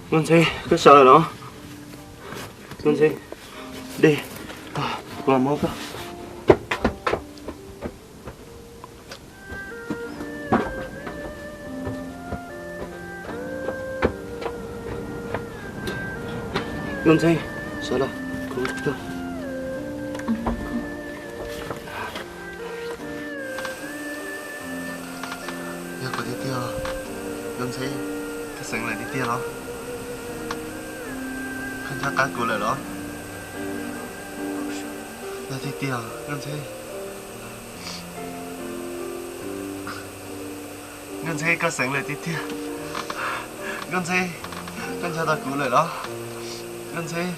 Nkauj Ntxheb, koj sawv lawm los? Nkauj Ntxheb, dej, kuv muab koj. Nkauj Ntxheb, sawv los, kuv muab koj. Yog kuv tiag tiag, Nkauj Ntxheb, koj xeev lawm tiag tiag los? Koj nco qab kuv lawm los? Yog tiag tiag, Nkauj Ntxheb. Nkauj Ntxheb, koj xeev lawm tiag tiag. Nkauj Ntxheb, koj nco tau kuv lawm los? Nkauj Ntxheb.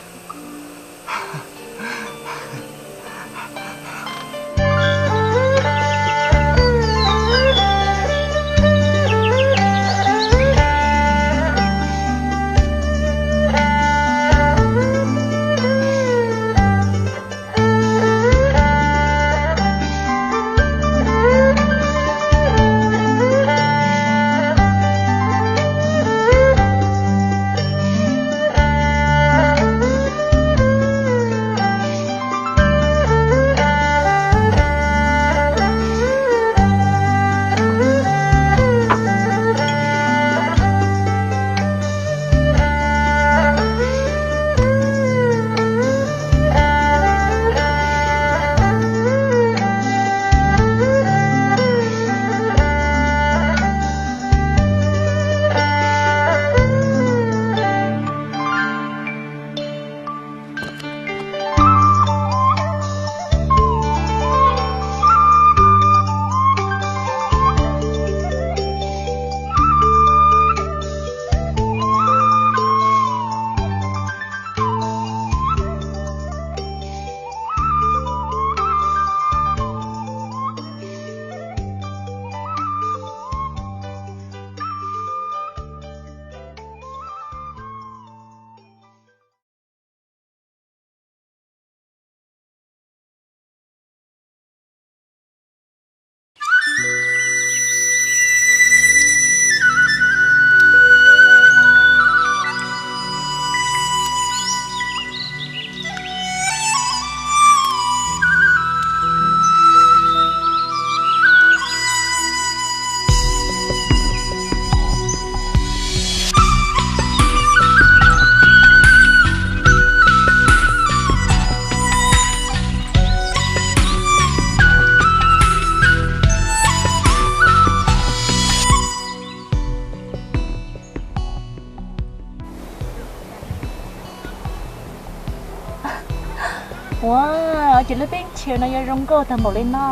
Ua, ces lub teb chaws no yuav zoo nkauj tag npaum li no.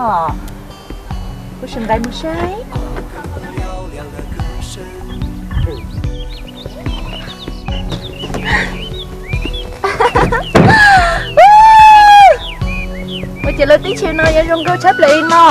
Kuv sim nqis mus saib. Ua, ces lub teb chaws no yuav zoo nkauj tshaj plaws li no.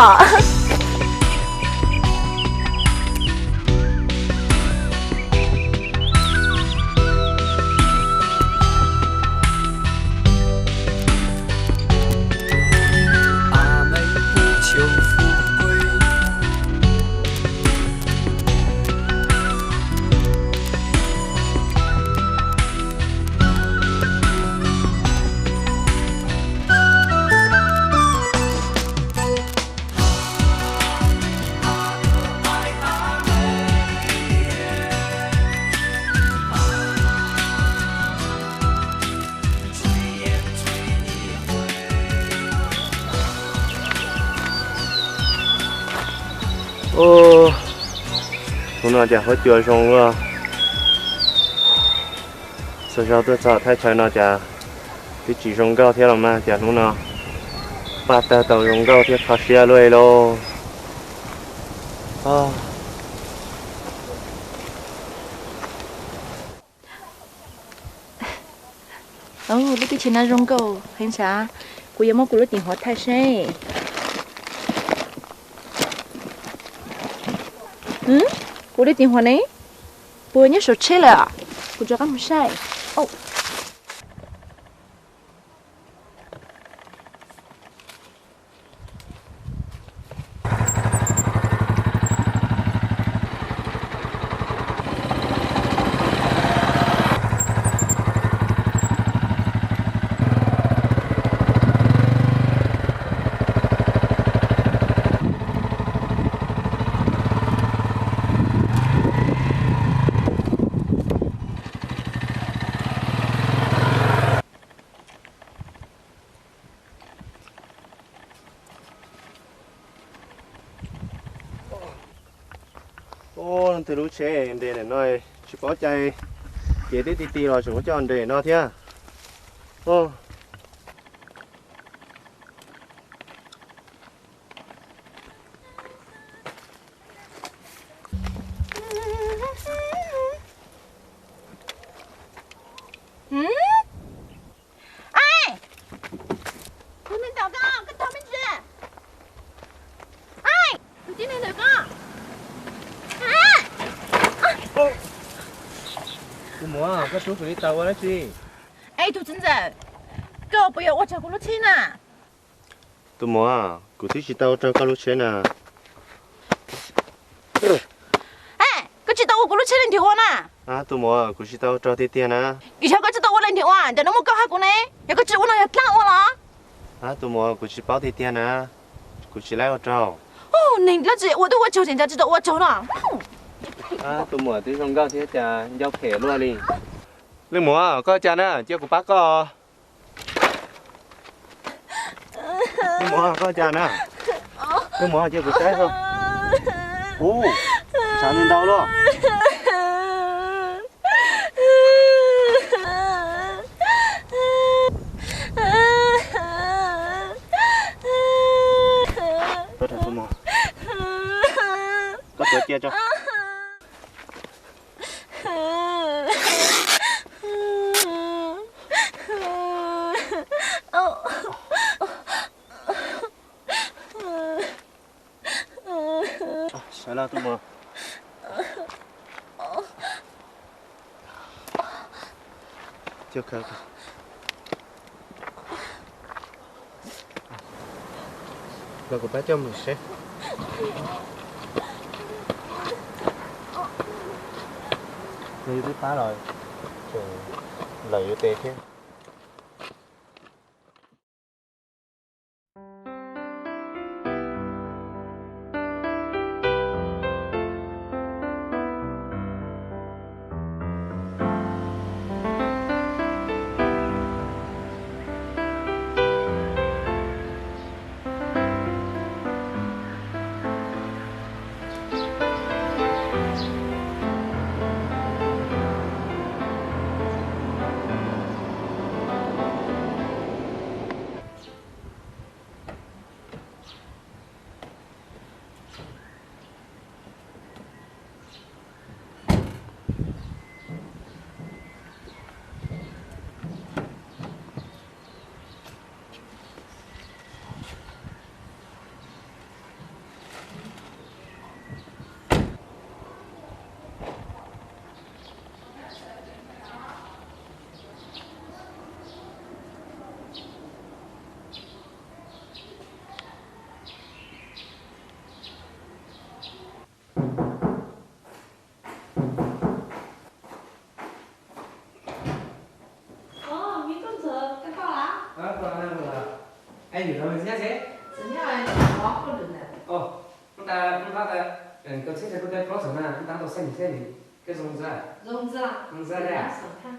Hnub no cas huab cua zoo ua luaj. Txhua zaus tuaj txog thaj chaw no cas twb tsis zoo nkauj thiab los mas cas hnub no paj tawg tau zoo nkauj thiab kho siab luaj li lauj. Lub teb chaws no zoo nkauj heev, kuv yuav muab kuv lub cev huam thaij seb. Kuv lub cev huam ne, puas nyob saum tsheb lawm? Kuv rov qab mus saib. Twb lub tsheb nres ntawm no tsis paub cai, ces twb ti ti los tseem muab coj nres no thiab. Tus muam, koj rub kuv li tau ua dab tsi? Es tus txiv ntxawm, koj puas yog ua raug kuv lub tsheb na? Tus muam, kuv twb tsis tau ua raug koj lub tsheb na. Koj tsis tau ua kuv lub tsheb leej twg ua na? Tus muam, kuv tsis tau ua raug tiag tiag na. Yog koj tsis tau ua leej twg ua, ntawm no muaj koj hab kuv ne, yog koj tsis ua no yog dlaab ua los? Tus muam, kuv tsis paub tiag tiag na, kuv tsis laib ua raug. Neeg dlaab tsi ua twb ua raug ces ntshai tsis tau ua raug no. Tus muam twb zoo nkauj thiab cas ncauj phem luaj li. Leej muam, koj cas na, cia kuv pab koj. Leej muam, koj cas na? Leej muam, cia kuv saib os. Ub, ntshav ntau luaj. Koj tuav cia tso. Sawv los tus muam. Los kuv pab coj mus seb. Yus twb pab los tseem lawm yus tes thiab.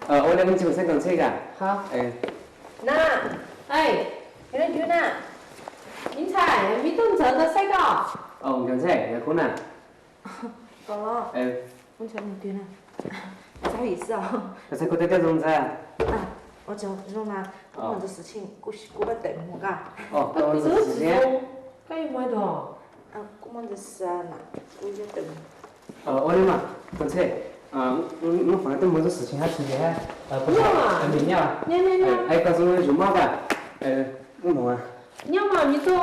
Ua le me ntsis kuv saib koj ntxheb ka. Na, me tub ntxawm ntawd saib koj. Nkawd ntxheb, nkawd khub na. Koj saib kuv tej tej zoo ntxheb. Ua zoo na, kuv muaj ntawv xwm txheej kuv pab tawm mus ka. Koj yuav mus ua dua? Ua li mas, koj ntxheb, hnub qhov no twb muaj ntawv xwm txheej hab tsis nyob, koj zoo zuj zus mog ka. Nyob mas me tub.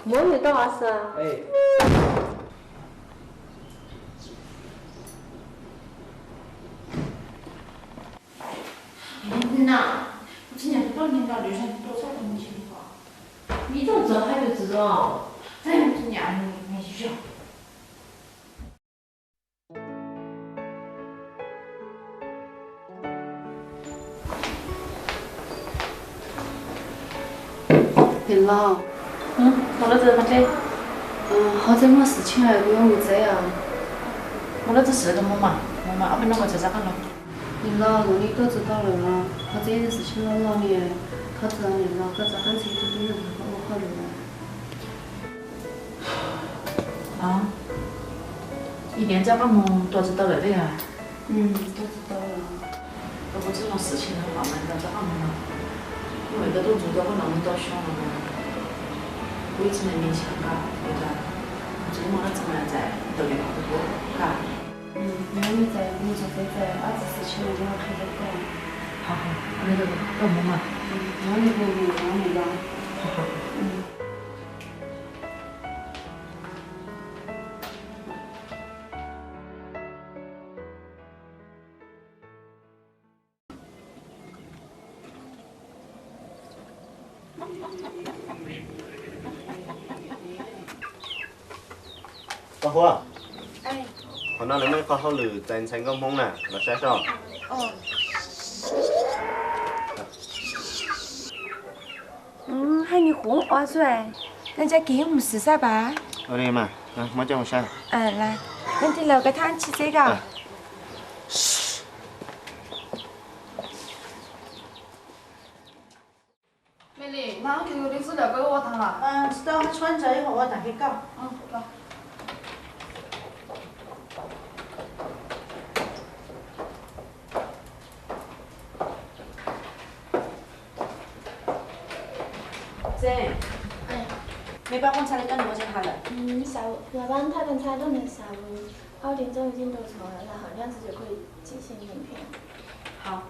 Muab nws tau xwb. Tus txiv nyam tus poj niam ntawd lwm zaus tus txhob tus mus tsis mus kom. Nws tuaj txog hais tus txiv os, txhob tus txiv nyam mus mus zog. Niam laus, ho txawj muaj xwm txheej kuv yuav mus tsev os. Mus lawm txog sawv mus mas, mus mas ob peb hnub kuv tseem rov qab los. Niam laus, kuv nim tuaj tsis tau lawm los ho txog xwm txheej loj loj li. Thov txim niam laus, koj rov qab ntxhi tus tub yog koj ua hauj lwm. Ib niam coj koj mus tua tsis tau lawm li os? Tua tsis tau lawm. Koj puas txawj mloog xwm tsheb no, mam li coj koj mus no. Hnub no koj tuaj ntxuav tau koj los mus tau xyoo no, kuv ib txwm me me tsis nqa, es tsis muaj dab tsi mas txais tau li no kuv ka. Nyob li txais mus txog txais txais ob txwm xwm tsheb no yog qhia rau koj. Koj mus mas. Nyob li mus mus nyob mus los. Koj Huab, qhov no lawv muaj ib qho hauj lwm txais ntxhais nkauj Hmoob na, los saib seb. Hais nws qhuav ua xwb, nws tsa kiv mus xwm xab pas. Muab coj mus saib. Nws tij laug koj thab tsis xeb koj. Meli, mas hnub twg li xwb lawm koj ua tag lawm? Tsis tau, tshuav ntawd ib qho ua tag kis koj. Xeeb, me pab qub ntxhais li koj nws ua tsis hais lawm. Xav pab ntxhais rau nws xav, ob hlis ntsoj yeej rau txhua las hom nyob txhua ces koj chim xeeb nws phem. Hos,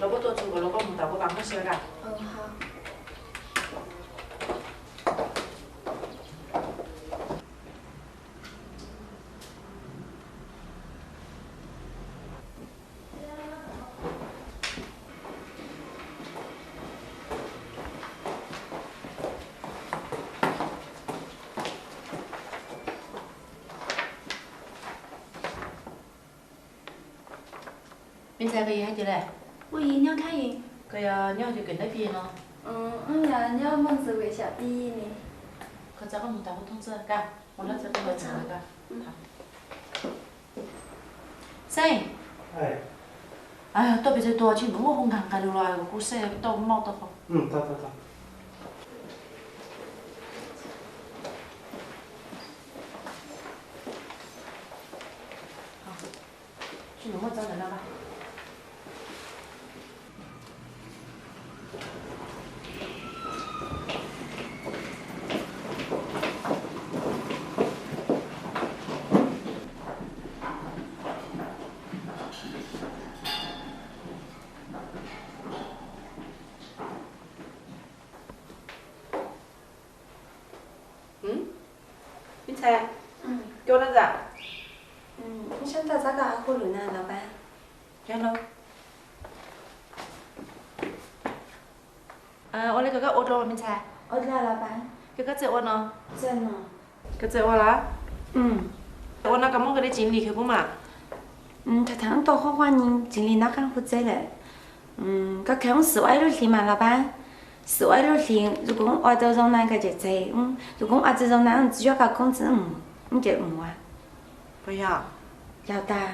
los puab tuaj txug nkaus los koj mus tom kuv pab koj sawv daws. Me ntxhais, koj yog hais tias li? Kuv yog nyob thab yim. Koj yog nyob hauv cov kev ntawd pib no? Wb yog nyob Moos Xwm Vim xyam pib ne. Koj txav koj mus tas kuv thooj txaj koj, mus lawv txav koj mus txaj koj. Xeeb, tuaj pem txhais tua tsis nws muaj hoo nkaag nqes lug los kuv xeeb tau maj tau qhov. Me ntxhais, koj ua dab tsi? Wb sab tag txab koj hauj lwm na los pab. Yog los. Ua li koj ua dlua los me ntxhais? Ua dlua los pab. Koj txawj ua no? Koj txawj ua los? Ua no koj muab koj li Txiv Lis khwv kuv mas. Thaum thaum wb tau qhov qhov nyiaj Txiv Lis nov qab kuv txawj lawm. Koj khaws wb xwm ua ib lub hlis mas los pab. Xwm ua ib lub hlis, yog kuv ua tau zoo na koj ces txais, yog kuv ua tsis zoo na tsis yog koj koob txwm, wb ces mus ua. Puas yog? Yog tag.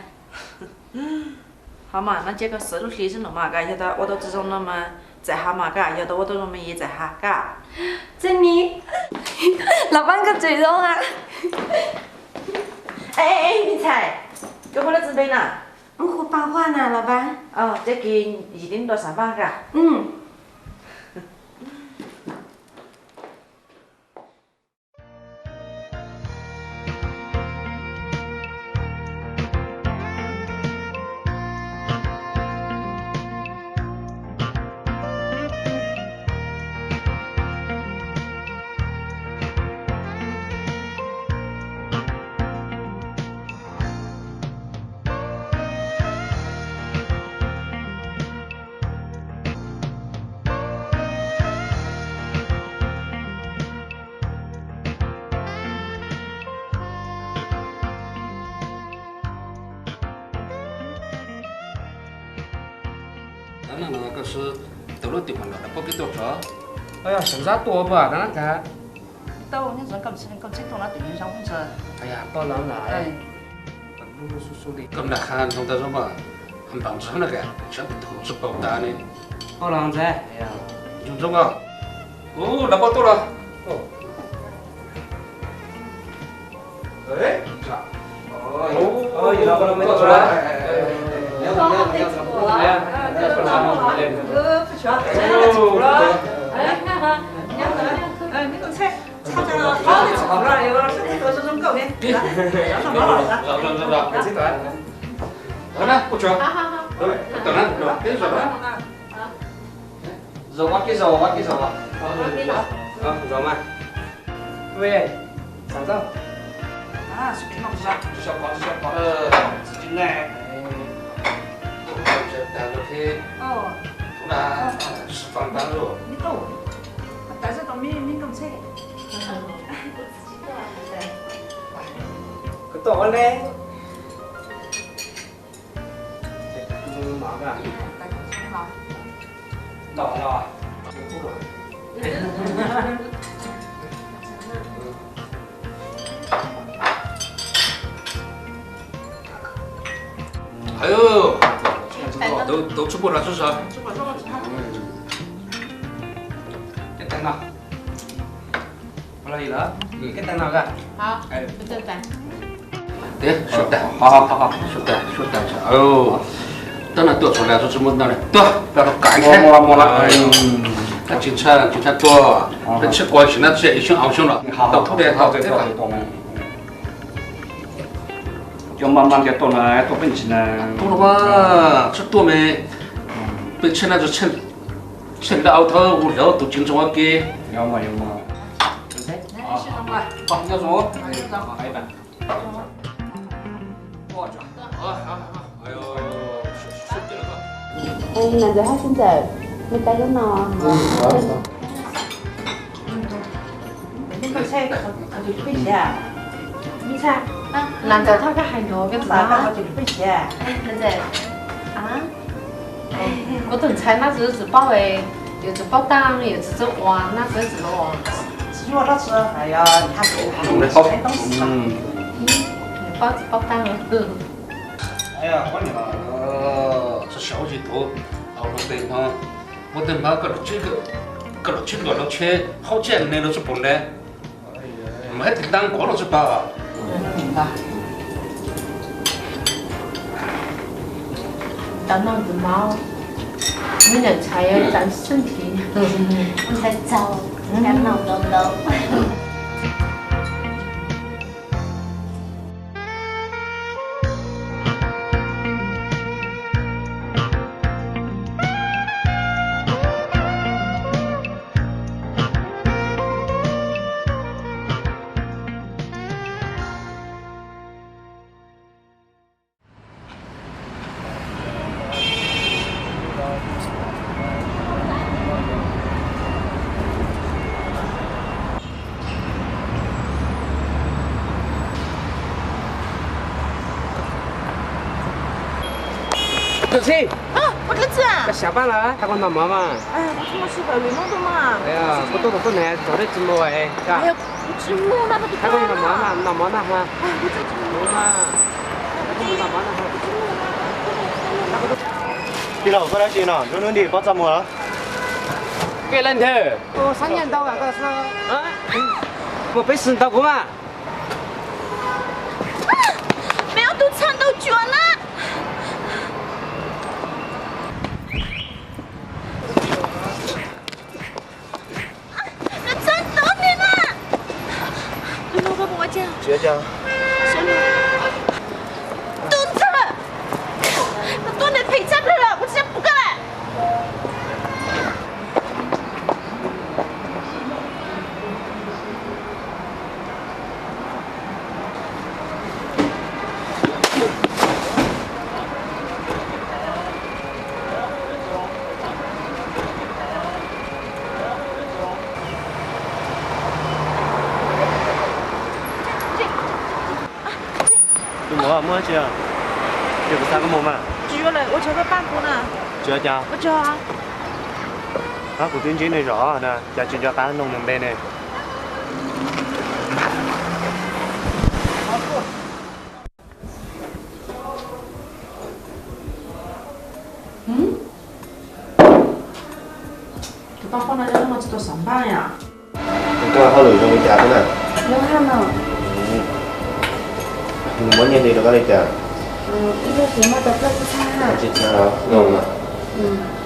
Hos mas no ces koj xwm lub hlis xwb no mas koj yog tas ua tau tsis zoo no mas txais hav mas koj, yog tas ua tau zoo mas yeej txais hav koj. Txij ni, los pab koj tseem zoo a. Ej, me ntxhais, koj hu dab tsi npe na? Wb hu Paj Huaj na los pab. Ces kis yim li ntua xav Paj koj. Tab no koj swb tus lub tim mas los rau pog kib tuaj tso. Yog sawv ntxov tuaj puas koj na kag? Tau, nyob zoo koj tsis, koj tsis tuaj no tus nyob zoo ntxhais. Pog los na. Koj nram qab ntoo tau zoo mas, npam ntxov na kag, tsis pom tsis pom tas ne. Pog los ntxhais. Zoo zoo os. Ub, los pog tuaj los. Zaum, ob kib zaum, ob kib zaum. Zaum mas. Ui, xav tau. Tsis tau qhov, tsis tau qhov. Tsis ne. Tus na, tsis fang tag lawm. Kuv tuaj ua le. Hais, tus tshuaj puas los sub sov. Ua li lawm, keb tag no koj. Tias, suav tas, suav tas, suav tas, suav tas. Tab no tuaj txog lawm, tsis muaj ntau li. Tuaj, peb rov qab ntshai. Tab tsis ntshai, tsis ntshai tuaj. Peb tsheb kuav sim no tsis ib xyoos ob xyoos los tau thub de tau. Cov maj maj ntiav tuaj na, tuaj peb ntsis na. Tuaj no mas, tsheb tuaj me. Peb tsheb na, tsheb laj au thawb hu hlawv tus tsis ntsoov ua ke. Nyob zoo. Nas ntxawm hab sib ntxawm, me tais lub no. Nas ntxawm thaj koj hais nuav, kuv tus ntxhais nab tsi tsi paub, yuav tsi paub taag, yuav tsi txawj ua, nab tsi tsi ua. Paub tsi paub taag. Muab tej hmab koj los tsib nkawm los tsheb hauv tsheb ne los tsi pom ne. Mas hab tis ntaab nkaus los tsi pom. Tau noj ntawm mov, muaj nyuam ntxhais yuav txaus xwb ntxiv. Ntxhais txaus, kav noj ntau ntau. Tus txib, koj xyav paab lawm, thab kuv noj mov mas. Kuv tuaj thaum tuaj ne, thaum dej tsis mus. Thab kuv noj mov mas, noj mov noj mas. Tij laug, koj dab tsi no, nruab hnub nti pob txaj muag los? Koj lawv ntawd, tus xav nyiaj ntau koj xwb. Muaj peev xwm ntaus kuv mas. Peb ob tug txhaj ntaus cuav na. Nws txhaj ntaus ne na. Tus no koj puas ua cas? Tsis ua cas. Tus ntxhais, koj tuaj ntawm phem tshaj plaws lawm, kuv tsis pum koj lawm. Tus muam, muaj dab tsi? Ces kuv xa koj mus mas. Tsis yuav lawm, ua tsaug koj pab kuv na. Tsis ua cas. Ua tsaug. Kuv twb ntsib nej zog na, cas tsis nco qab noog nws npe ne. Tus poj no tsis tau xav npaj yom. Koj hauj lwm zoo li cas xwb na? Zoo hab no. Nws muab nyiaj hli rau koj li cas? Ib lub hlis muaj tau plaub tsib txhiab. Plaub tsib txhiab los?